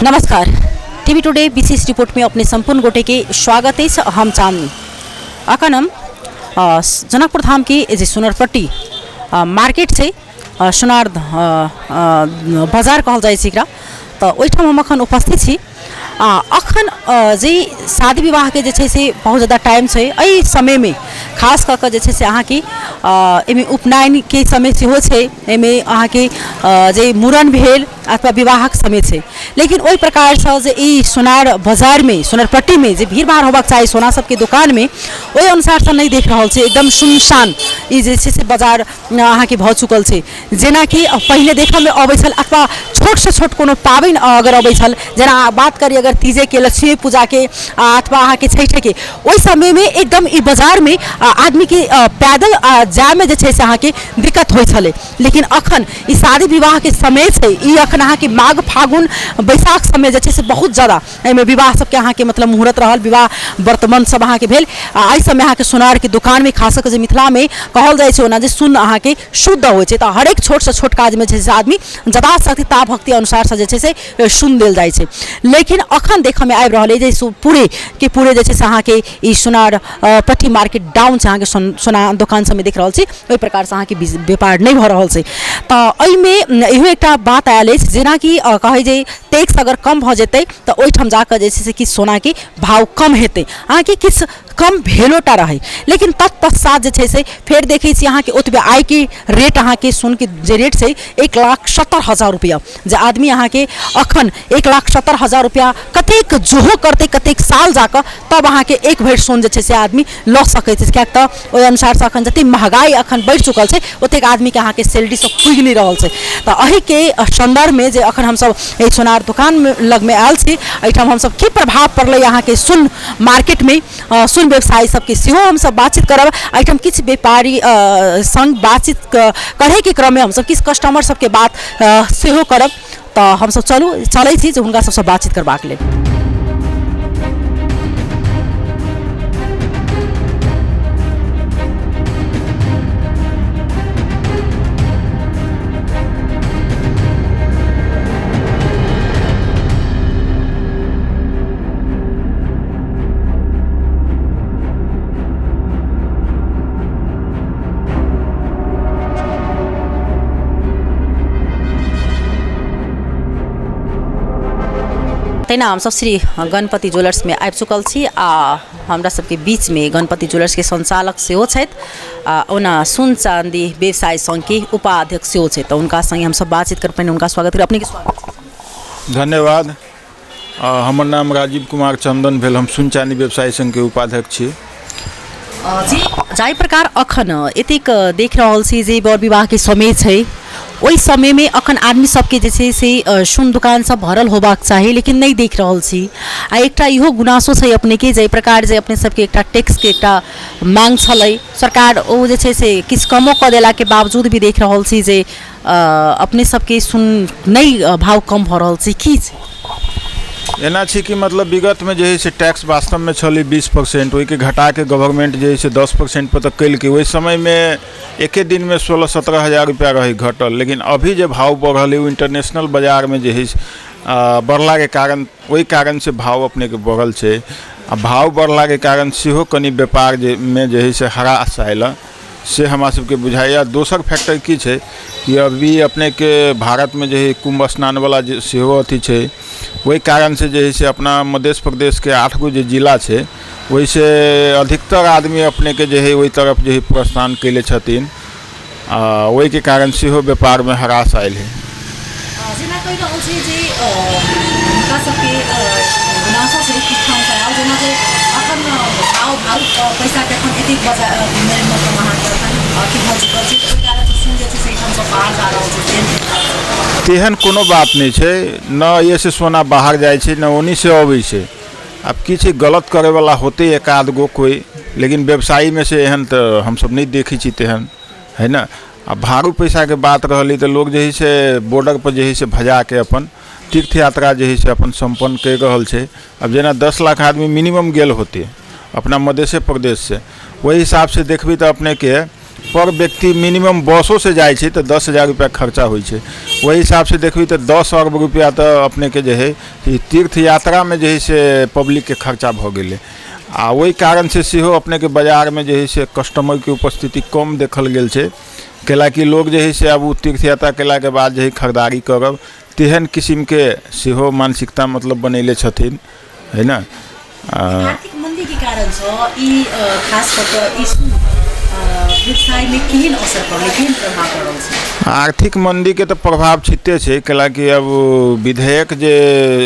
नमस्कार, TV today विशेष report में अपने संपूर्ण गोटे के स्वागत अछि। हम चांदनी अखन हम जनकपुर धाम के जे सोनारपट्टी मार्केट छै, सोनार बाजार कहल जाइ छै एकरा, तऽ ओहिठाम हम अखन उपस्थित छी। आ अखन जे शादी विवाहके जे छै से बहुत जादा टाइम छै, एहि समयमे खास कऽ कऽ जे छै से अहाँके एहिमे उपनयनके समय सेहो छै, एहिमे अहाँके जे मूड़न भेल अथवा विवाहक समय छै, लेकिन ओहि प्रकारसँ जे ई सोनार बाजारमे सोनारपट्टीमे जे भीड़ भाड़ होबाक चाही सोना सबके दोकानमे, ओहि अनुसारसँ नहि देख रहल छै। एकदम सुनसान ई जे छै से बाजार अहाँके भऽ चुकल छै, जेनाकि पहिले देखऽमे अबै छल अथवा छोटसँ छोट कोनो पाबनि अगर अबै छल, जेना बात करी अगर तीजेके, लक्ष्मी पूजाके अथवा अहाँके छठिके, ओहि समयमे एकदम ई बाजारमे आदमीके पैदल जाइमे जे छै से अहाँके दिक्कत होइ छलै। लेकिन अखन ई शादी विवाहके समय छै, ई अखन अहाँके माघ फागुन बैसाख समय जे छै से बहुत जादा एहिमे विवाह सबके अहाँके मतलब मुहूर्त रहल, विवाह वर्तमान सब अहाँके भेल। आ एहि सबमे अहाँके सोनारके दोकानमे खास कऽ जे मिथिलामे कहल जाइ छै ओना जे सुन अहाँके शुद्ध होइ छै, तऽ हरेक छोटसँ छोट काजमे जे छै से आदमी जता शक्ति ता भक्ति अनुसारसँ जे छै से सुन देल जाइ छै। लेकिन अखन देखऽमे आबि रहल अइ जे पूरे के पूरे जे छै से अहाँके ई सोनार पट्टी मार्केट डाउन छै। अहाँके सोना दोकान सबमे देख रहल छी ओहि प्रकारसँ अहाँके व्यापार नहि भऽ रहल छै। तऽ एहिमे इहो एकटा बात आयल अछि, जेनाकि कहै जे टैक्स अगर कम भऽ जेतै तऽ ओहिठाम जाकऽ जे छै से किछु सोनाके भाव कम हेतै, अहाँके किछु कम भेलोटा रहै, लेकिन तत्पश्चात जे छै से फेर देखै छी अहाँके ओतबे आइके रेट, अहाँके सोनके जे रेट छै 1,70,000 रुपैआ, जे आदमी अहाँके अखन 1,70,000 रुपैआ कतेक जोहो करतै, कतेक साल जाकऽ तब अहाँके एक भरि सोन जे छै से आदमी लऽ सकै छै, किएक तऽ ओहि अनुसारसँ अखन जतेक महगाइ अखन बढ़ि चुकल छै ओतेक आदमीके अहाँके सैलरीसँ पुगि नहि रहल छै। तऽ एहिके सन्दर्भमे जे अखन हमसभ एहि सोनार दोकान लगमे आयल छी, एहिठाम हमसभ की प्रभाव पड़लै अहाँके सुन मार्केटमे सुन व्यवसायी सबके सेहो हमसभ बातचीत करब। एहिठाम किछु व्यापारी सङ्ग बातचीत करैके क्रममे हमसभ किछु कस्टमर सबके बात सेहो करब। तऽ हमसभ चलू चलै छी जे हुनका सबसँ बातचीत करबाक लेल। तहिना हमसभ श्री गणपति ज्वेलर्समे आबि चुकल छी आ हमरा सबके बीचमे गणपति ज्वेलर्सके संचालक सेहो छथि आ ओना सुन चाँदी व्यवसाय सङ्घके उपाध्यक्ष सेहो छथि। तऽ हुनका सङ्गे हमसभ बातचीत करब। पहिने हुनका स्वागत करी। अपनेके स्वागत। धन्यवाद। हमर नाम राजीव कुमार चंदन भेल, हम सुन चानी व्यवसाय संघके उपाध्यक्ष छी। जी, जाहि प्रकार अखन एतेक देख रहल छी जे वर विवाहके समय छै, ओहि समयमे अखन आदमी सबके जे छै से सुन दोकान सब भरल होबाक चाही, लेकिन नहि देख रहल छी। आ एकटा इहो गुनासो छै अपनेके, जाहि प्रकार जे अपने सबके एकटा टैक्सके एकटा मांग छलै, सरकार ओ जे छै से किछु कमो कऽ देलाके बावजूद भी देख रहल छी जे अपने सबके सुन नहि भाव कम भऽ रहल छै, की छै? एना छै कि मतलब विगतमे जे है से टैक्स वास्तवमे छलै 20%, ओहिके घटाके गवर्नमेंट जे है से 10% पर तऽ केलकै। ओहि समयमे एके दिनमे 16-17 हजार रुपैआ रहै घटल, लेकिन अभी जे भाव बढ़ल है ओ इंटरनेशनल बाजारमे जे है बढ़लाके कारण, ओहि कारणसँ भाव अपनेके बढ़ल छै। आ भाव बढ़लाके कारण सेहो कनि व्यापार जे मे जे है से ह्रास आयल हँ, से हमरा सबके बुझाइए। दोसर फैक्टर की छै कि अभी अपनेके भारतमे जे हइ कुम्भ स्नानवला जे सेहो अथी छै, ओहि कारणसँ जे हइ से अपना मध्य प्रदेशके 8 गो जे जिला छै ओहिसँ अधिकतर आदमी अपनेके जे हइ ओहि तरफ जे हइ प्रस्थान कयले छथिन, आ ओहिके कारण सेहो व्यापारमे ह्रास आयल हइ। जेना कहि रहल छी जे हुनका सबके गुनासो छै किछु ठामसँ आयल, जेना जे अखन भाव भाव पैसाके अखन एतेक बजा मतलब अहाँके अखन अथी भऽ चुकल छै, ओहि कारणसँ सुन जे छै से एहिठामसँ बाहर जा रहल छै। तेहन कोनो बात नहि छै, न एहिसँ सोना बाहर जाइ छै न ओन्नीसँ अबै छै। आब की छै, गलत करैवला होतै एक आध गो कोइ, लेकिन व्यवसायीमे से एहन तऽ हमसब नहि देखै छी तेहन है ने। आ भारू पैसाके बात रहलै तऽ लोक जे हइ से बॉर्डरपर जे हइ से भजाके अपन तीर्थ यात्रा जे हइ से अपन सम्पन्न करि रहल छै। आब जेना 10 लाख आदमी मिनिमम गेल होतै अपना मधेशे प्रदेशसँ, ओहि हिसाबसँ देखबै तऽ अपनेके पर व्यक्ति मिनिमम बसोसँ जाइ छै तऽ 10,000 रुपैआ खर्चा होइ छै। ओहि हिसाबसँ देखबै तऽ 10 अरब रुपैआ तऽ अपनेके जे हइ ई तीर्थ यात्रामे जे हइ से पब्लिकके खर्चा भऽ गेलै। आ ओहि कारणसँ सेहो अपनेके बाजारमे जे हइ से कस्टमरके उपस्थिति कम देखल गेल छै, कैलाकि लोग जे हइ से आब ओ तीर्थ यात्रा कयलाके बाद जे हइ खरीदारी करब, तेहन किसिमके सेहो मानसिकता मतलब बनयले छथिन, है ने? आर्थिक मन्दीके कारणसँ ई खास कऽ कऽ ई व्यवसायमे केहन असर पड़लै, केहन प्रभाव पड़ल छै? आर्थिक मन्दीके तऽ प्रभाव छिते छै, कैलाकि अब विधेयक जे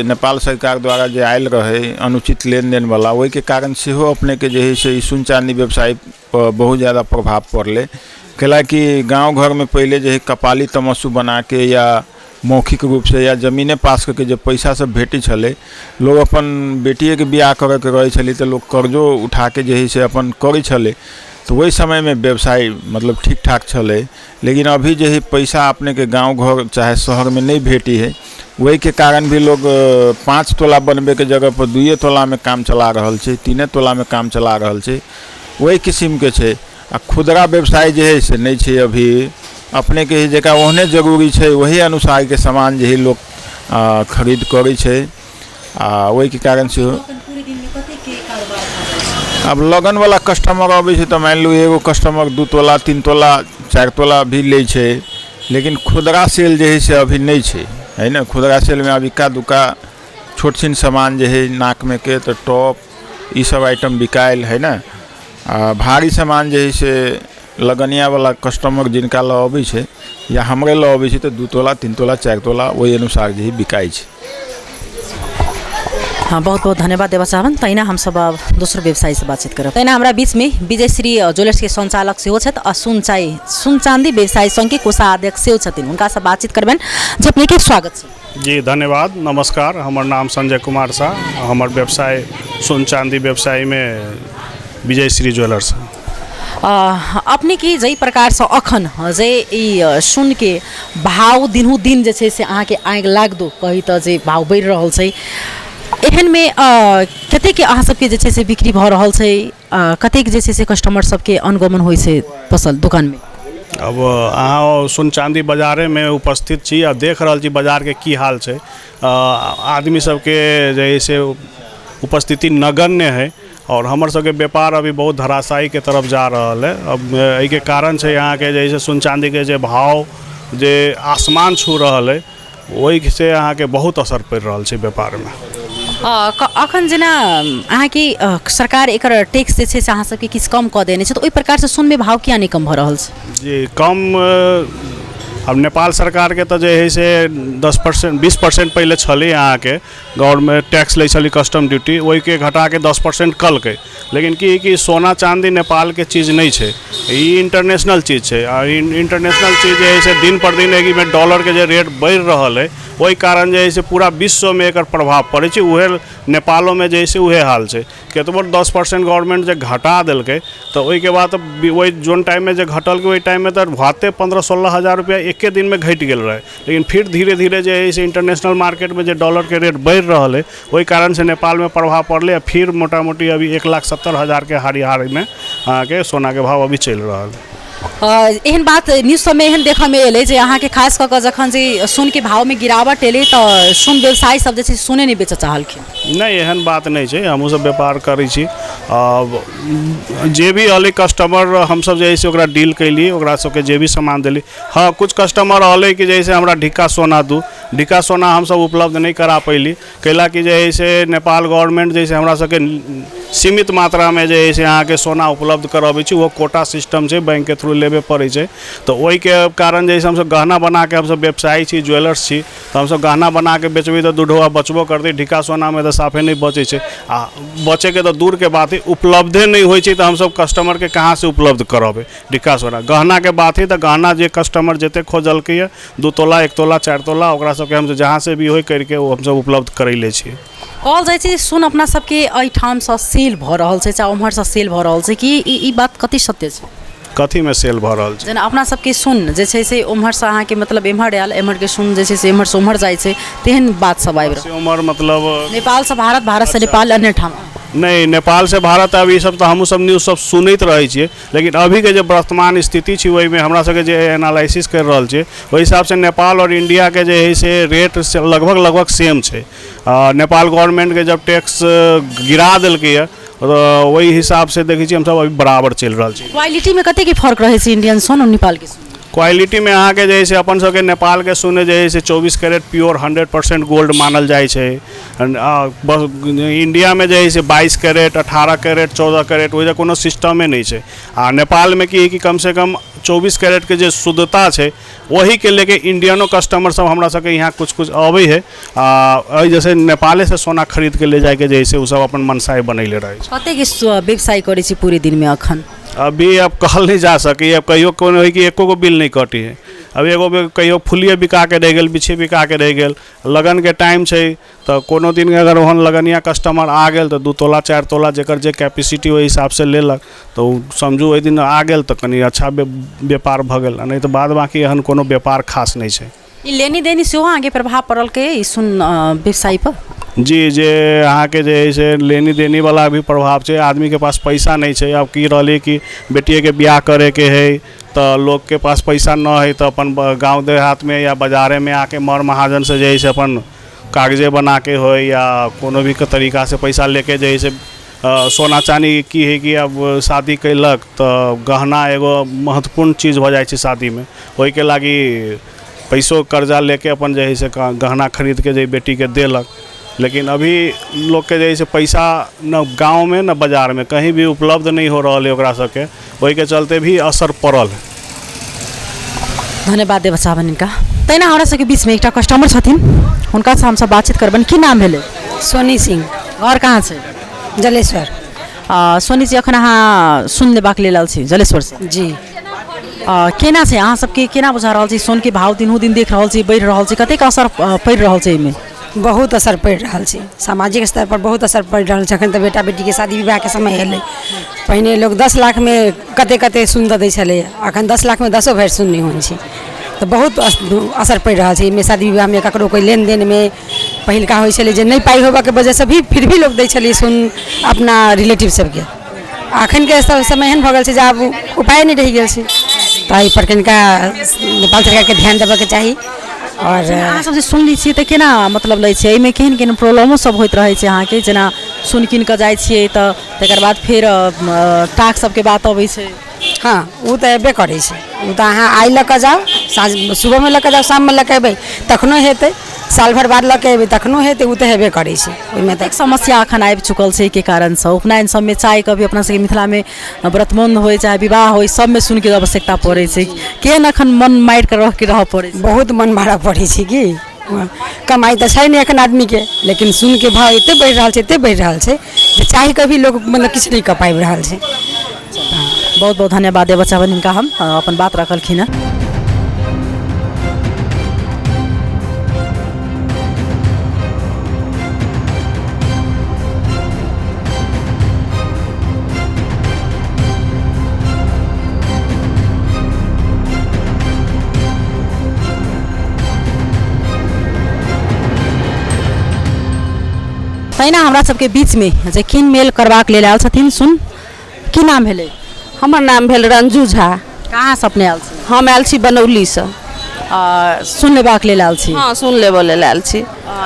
नेपाल सरकार द्वारा जे आयल रहै अनुचित लेनदेनवला, ओहिके कारण सेहो अपनेके जे हइ से ई सुन चाँदी व्यवसाय पर बहुत ज्यादा प्रभाव पड़लै, कैलाकि गाँव घरमे पहिले जे हइ कपाली तमस्सु बनाके या मौखिक रूपसँ या जमीने पास कऽ के जे पैसा सब भेटै छलै, लोक अपन बेटिएके बियाह करैके रहै छलै तऽ लोक कर्जो उठाके जे हइ से अपन करै छलै। तऽ ओहि समयमे व्यवसाय मतलब ठीक ठाक छलै, लेकिन अभी जे हइ पैसा अपनेके गाँव घर चाहे शहरमे नहि भेटै हइ। ओहिके कारण भी लोक 5 तोला बनबैके जगहपर 2 तोलामे काम चला रहल छै, 3 तोलामे काम चला रहल छै, ओहि किसिमके छै। आ खुदरा व्यवसाय जे हइ से नहि छै अभी। अपनेके जकरा ओहने जरूरी छै, ओही अनुसारके सामान जे हइ लोक खरीद करै छै। आ ओहिके कारण सेहो पूरे दिनमे कतेकके कारोबार भऽ जाइ छै? आब लगनवला कस्टमर अबै छै तऽ मानि लू एगो कस्टमर 2 तोला, 3 तोला, 4 तोला भी लै छै, लेकिन खुदरा सेल जे हइ से अभी नहि छै, है ने? खुदरा सेलमे आब इक्का दुक्का छोट छिन सामान जे हइ, नाकमे के तऽ टॉप, ई सब आइटम बिकायल है ने? आ भारी सामान जे हइ से लगनियावला कस्टमर जिनका लऽ अबै छै या हमरे लऽ अबै छै तऽ 2 तोला, 3 तोला, 4 तोला, ओहि अनुसार जे हइ बिकाइ छै। हाँ, बहुत बहुत धन्यवाद देवा चाहबन। तहिना हमसब आब दोसर व्यवसायीसँ बातचीत करब। तहिना हमरा बीचमे विजयश्री ज्वेलर्सके संचालक सेहो छथि आ सुन चाँदी व्यवसायी सङ्घके कोषाध्यक्ष सेहो छथिन। हुनकासँ बातचीत करबनि। जे, अपनेके स्वागत छै। जी, धन्यवाद। नमस्कार, हमर नाम संजय कुमार शाह। हमर व्यवसाय सोन चाँदी व्यवसायमे विजय श्री ज्वेलर्स। अपने की जाहि प्रकारसँ अखन जे ई सोनके भाव दिनहुँ दिन जे छै से अहाँके आगि लागदो कही तऽ जे भाव बढ़ि रहल छै, एहनमे कतेक अहाँ सबके जे छै से बिक्री भऽ रहल छै? कतेक जे छै से कस्टमर सबके अनुगमन होइ छै पसल दोकानमे? अब अहाँ सोन चाँदी बाजारेमे उपस्थित छी आ देख रहल छी बाजारके की हाल छै। आदमी सबके जे हइ से उपस्थिति नगण्य है आओर हमर सबके व्यापार अभी बहुत धराशायीके तरफ जा रहल है। अब एहिके कारण छै अहाँके जे हइ से सोन चाँदीके जे भाव जे आसमान छू रहल है, ओहिसँ अहाँके बहुत असर पड़ि रहल छै व्यापारमे। अखन जेना अहाँके सरकार एकर टैक्स जे छै से अहाँ सबके किछु कम कऽ देने छै, तऽ ओहि प्रकारसँ सोनमे भाव किया नहि कम भऽ रहल छै? जी, कम अब नेपाल सरकारके तऽ जे हइ से 10%, 20% पहिले छलै अहाँके गवर्नमेंट टैक्स लै छलै, कस्टम ड्यूटी, ओहिके घटाके 10% कलकै। लेकिन की कि सोना चाँदी नेपालके चीज नहि छै, ई इंटरनेशनल चीज छै। आ इंटरनेशनल चीज जे हइ से दिन पर दिन एहिमे डॉलरके जे रेट बढ़ि रहल हइ, ओहि कारण जे हइ से पूरा विश्वमे एकर प्रभाव पड़ै छै। उहे नेपालोमे जे हइ से उहे हाल छै। कतबो 10% गवर्नमेंट जे घटा देलकै, तऽ ओहिके बाद तऽ ओहि जोन टाइममे जे घटलकै, ओहि टाइममे तऽ भाते 15-16 हजार रुपैआ एके दिनमे घटि गेल रहै। लेकिन फिर धीरे धीरे जे हइ से इंटरनेशनल मार्केटमे जे डॉलरके रेट बढ़ि रहल हइ, ओहि कारणसँ नेपालमे प्रभाव पड़लै। आ फिर मोटा मोटी अभी 1,70,000के हारी हारीमे अहाँके सोनाके भाव अभी चलि रहल हइ। एहन बात न्यूज सबमे एहन देखऽमे एलै जे अहाँके खास कऽ कऽ जखन जे सोनके भावमे गिरावट एलै, तऽ सोन व्यवसायी सब जे छै सोने नहि बेचऽ चाहलखिन। नहि, एहन बात नहि छै। हमहूँसब व्यापार करै छी। जे भी अलै कस्टमर, हमसब जे है से ओकरा डील कयली, ओकरा सबके जे भी सामान देली। हँ, कुछ कस्टमर अलै कि जैसे हमरा ढिक्का सोना दू। ढिक्का सोना हमसब उपलब्ध नहि करा पैली, कैला कि जे है से नेपाल गवर्नमेंट जैसे हमरा सबके सीमित मात्रामे जे है से अहाँके सोना उपलब्ध करबै छै। ओहो कोटा सिस्टम छै, बैंकके थ्रू लेबे पड़ै छै। तऽ ओहिके कारण जे है से हमसब गहना बनाके, हमसब व्यवसायी छी, ज्वेलर्स छी, तऽ हमसब गहना बनाके बेचबै तऽ दू ढौआ बचबो करतै। ढिक्का सोनामे तऽ साफे नहि बचै छै। आ बचैके तऽ दूरके बात हइ, उपलब्धे नहि होइ छै, तऽ हमसब कस्टमरके कहाँसँ उपलब्ध करबै ढिक्का सोना? गहनाके बात हइ तऽ गहना जे कस्टमर जतेक खोजलकै 2 तोला, 1 तोला, 4 तोला, ओकरा सबके हमसब जहाँसँ भी होइ करिके ओ हमसब उपलब्ध करैले छी। कहल जाइ छै सोन अपना सबके एहिठामसँ सेल भऽ रहल छै, चाहे ओम्हरसँ सेल भऽ रहल छै, कि ई ई बात कते सत्य छै? कथीमे सेल भऽ रहल छै? जेना अपना सबके सोन जे छै से ओम्हरसँ अहाँके मतलब एम्हर आयल, एम्हरके सोन जे छै से एम्हरसँ ओम्हर जाइ छै, तेहन बात सब आबि रहल। से उमर मतलब? नेपालसँ भारत, भारतसँ नेपाल, अन्य ठाम। नहि, नेपालसँ भारत आब ई सब तऽ हमहूँ सब न्यूज सब सुनैत रहै छियै, लेकिन अभीके जे वर्तमान स्थिति छै ओहिमे हमरा सबके जे एनालिसिस करि रहल छियै ओहि हिसाबसँ नेपाल आओर इण्डियाके जे हइ से रेट से लगभग लगभग सेम छै। नेपाल गवर्नमेन्टके जब टैक्स गिरा देलकैए तऽ ओहि हिसाबसँ देखै छियै हमसब अभी बराबर चलि रहल छै। क्वालिटीमे कतेक फर्क रहै छै इंडियन सोन आओर नेपालके सोन? क्वालिटीमे अहाँके जे हइ से अपन सबके नेपालके सोन जे हइ से 24 कैरेट प्योर 100% गोल्ड मानल जाइ छै। बस इण्डियामे जे हइ से 22 कैरेट, 18 कैरेट, 14 कैरेट, ओहि कोनो सिस्टमे नहि छै। आ नेपालमे की हइ कि कमसँ कम 24 कैरेटके जे शुद्धता छै ओहीके लेके इण्डियनो कस्टमर सब हमरा सबके यहाँ किछु किछु अबै हइ आ एहि जैसे नेपालेसँ सोना खरीदके ले जाइके जे हइ से ओसब अपन मनसाय बनैले रहै छै। कतेक व्यवसाय करै छी पूरे दिनमे अखन? अभी अब कहल नहि जा सकैए। कहियो कोनो हइ कि एको गो बिल नहि कटै हइ। अब एगो कहियो फुलिए बिकाके रहि गेल, बिछे बिकाके रहि गेल। लगनके टाइम छै तऽ कोनो दिन अगर ओहन लगनिया कस्टमर आ गेल तऽ 2 तोला 4 तोला जकर जे कैपेसिटी ओहि हिसाबसँ लेलक, तऽ ओ समझू ओहि दिन आ गेल तऽ कनि अच्छा व्यापार भऽ गेल, नहि तऽ बाद बाँकी एहन कोनो व्यापार खास नहि छै। ई लेनी देनी सेहो अहाँके प्रभाव पड़लकै ई सुन व्यवसाय पर? जी, जे अहाँके जे हइ से लेनी देनीवला भी प्रभाव छै। आदमीके पास पैसा नहि छै। आब की रहलै कि बेटिएके बियाह करैके हइ तऽ लोकके पास पैसा नहि हइ तऽ अपन गाँव देहातमे या बाजारेमे आके मर महाजनसँ जे हइ से अपन कागजे बनाके होइ या कोनो भी तरीकासँ पैसा लेके जे हइ से सोना चानी की हइ कि अब शादी कयलक तऽ गहना एगो महत्वपूर्ण चीज भऽ जाइ छै शादीमे, ओहिके लागि पैसो कर्जा लेके अपन जे हइ से गहना खरीदके जे बेटीके देलक। लेकिन अभी लोकके जे हइ से पैसा न गाँवमे न बाजारमे कहीं भी उपलब्ध नहि हो रहल हइ ओकरा सबके, ओहिके चलते भी असर पड़ल है। धन्यवाद देव चाहबनि हिनका। तहिना हमरा सबके बीचमे एकटा कस्टमर छथिन, हुनकासँ हमसब बातचीत करबनि। की नाम भेलै? सोनी सिंह। घर कहाँ छै? जलेश्वर। सोनी जी, अखन अहाँ सुन लेबाक लेल आयल छी जलेश्वरसँ? जी। केना छै अहाँ सबके, केना बुझा रहल छी सोनके भाव दिनों दिन देख रहल छी बढ़ि रहल छै, कतेक असर पड़ि रहल छै एहिमे? बहुत असर पड़ि रहल छै, सामाजिक स्तर पर बहुत असर पड़ि रहल छै। अखन तऽ बेटा बेटीके शादी विवाहके समय एलै, पहिने लोक 10 लाखमे कते कते सुन दऽ दै छलैए, अखन 10 लाखमे 10 भरि सुन नहि होइ छै, तऽ बहुत असर पड़ि रहल छै एहिमे। शादी विवाहमे ककरो कोइ लेनदेनमे पहिलका होइ छलै जे नहि पाइ होबऽके वजहसँ भी फिर भी लोक दै छलै सुन अपना रिलेटिव सबके। अखनके समय एहन भऽ गेल छै जे आब उपाय नहि रहि गेल छै, तऽ एहिपर कनिका नेपाल सरकारके ध्यान देबऽके चाही। आओर अहाँ सब जे सुन लै छियै तऽ केना मतलब लै छियै, एहिमे केहन केहन प्रॉब्लमो सब होइत रहै छै अहाँके? जेना सुन कीन कऽ जाइ छियै तऽ तकर बाद फेर टाक सबके बात अबै छै। हँ, ओ तऽ अयबे करै छै। ओ तऽ अहाँ आइ लऽ कऽ जाउ, साँझ सुबहमे लऽ कऽ जाउ, शाममे लऽ कऽ अयबै तखनो हेतै, साल भरि बाद लऽ कऽ अयबै तखनो हेतै, ओ तऽ हेबे करै छै। ओहिमे तऽ समस्या अखन आबि चुकल छै एहिके कारणसँ। उपनयन सबमे चाय कभी अपना सबके मिथिलामे व्रतबन्ध होइ चाहे विवाह होइ, सबमे सुनके आवश्यकता पड़ै छै। केहन अखन मन मारि कऽ रहिके रहऽ पड़ै छै? बहुत मन मारऽ पड़ै छै कि कमाइ तऽ छै नहि एखन आदमीके, लेकिन सुनके भाव एते बढ़ि रहल छै, एते बढ़ि रहल छै जे चाहि कऽ भी लोक मतलब किछु नहि कऽ पाबि रहल छै। बहुत बहुत धन्यवाद देबऽ चाहबनि हिनका, हम अपन बात रखलखिन हँ। तहिना हमरा सबके बीचमे जे किनमेल करबाक लेल आयल छथिन सुन, की नाम भेलै? हमर नाम भेल रंजू झा। कहाँसँ अपने आयल छी? हम आयल छी बनौलीसँ। सुन लेबाक लेल आयल छी? हँ, सुन लेबऽ लेल आयल छी।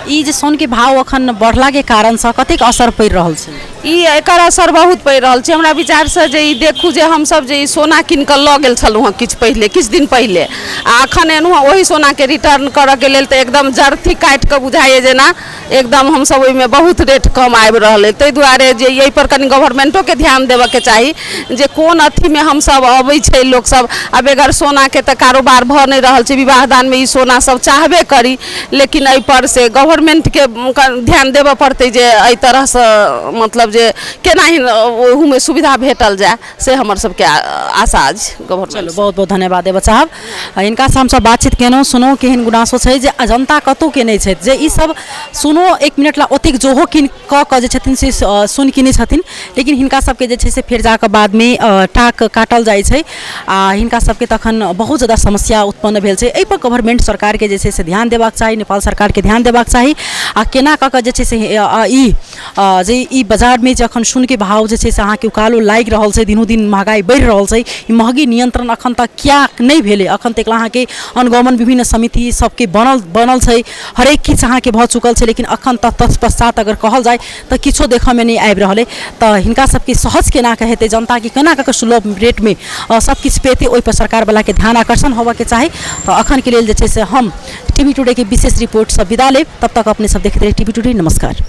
ई जे सोनके भाव अखन बढ़लाके कारणसँ कतेक असर पड़ि रहल छै? ई एकर असर बहुत पड़ि रहल छै। हमरा विचारसँ जे ई देखू जे हमसब जे ई सोना कीन कऽ लऽ गेल छलहुँ हँ किछु पहिले, किछु दिन पहिले, आ अखन एलहुँ हँ ओहि सोनाके रिटर्न करऽके लेल तऽ एकदम जरथी काटि कऽ बुझाइए जेना एकदम हमसब ओहिमे बहुत रेट कम आबि रहल अइ। ताहि दुआरे जे एहिपर कनि गवर्नमेंटोके ध्यान देबऽके चाही जे कोन अथीमे हमसब अबै छै लोकसब। आ बगैर सोनाके तऽ कारोबार भऽ नहि रहल छै, विवाह दानमे ई सोना सब चाहबे करी, लेकिन एहिपर से गवर्नमेंटके ध्यान देबऽ पड़तै जे एहि तरहसँ मतलब जे केना ओहूमे सुविधा भेटल जाय, से हमर सबके आशा अछि गवर्नमेंट। चलू, बहुत बहुत धन्यवाद देबऽ चाहब हिनकासँ। हमसब बातचीत केलहुँ, सुनू केहन गुनासो छै जे जनता कतहुके नहि छथि जे ई सब सुनो एक मिनट ला ओतेक जोहो कीन कऽ कऽ जे छथिन से सुन कीनै छथिन, लेकिन हिनका सबके जे छै से फेर जाकऽ बादमे टाक काटल जाइ छै आ हिनका सबके तखन बहुत ज्यादा समस्या उत्पन्न भेल छै। एहिपर गवर्नमेंट सरकारके जे छै से ध्यान देबाक चाही, नेपाल सरकारके ध्यान देबाक चाही आ केना कऽ कऽ जे छै से ई जे ई बाजार बजारमे जे अखन सोनके भाव जे छै से अहाँके उकालो लागि रहल छै, दिनों दिन महगाइ बढ़ि रहल छै। ई महगी नियंत्रण अखन तक किया नहि भेलै? अखन तक अहाँके अनुगमन विभिन्न समिति सबके बनल बनल छै, हरेक किछु अहाँके भऽ चुकल छै, लेकिन अखन तक तत्पश्चात अगर कहल जाय तऽ किछो देखऽमे नहि आबि रहल अइ। तऽ हिनका सबके सहज केना कऽ हेतै, जनताके केना कऽ सुलभ रेटमे सब किछु पेतै, ओहिपर सरकारवलाके ध्यान आकर्षण होबऽके चाही। तऽ अखनके लेल जे छै से हम टीवी टुडेके विशेष रिपोर्टसँ विदा लेब। तब तक अपने सब देखैत रही टीवी टुडे। नमस्कार।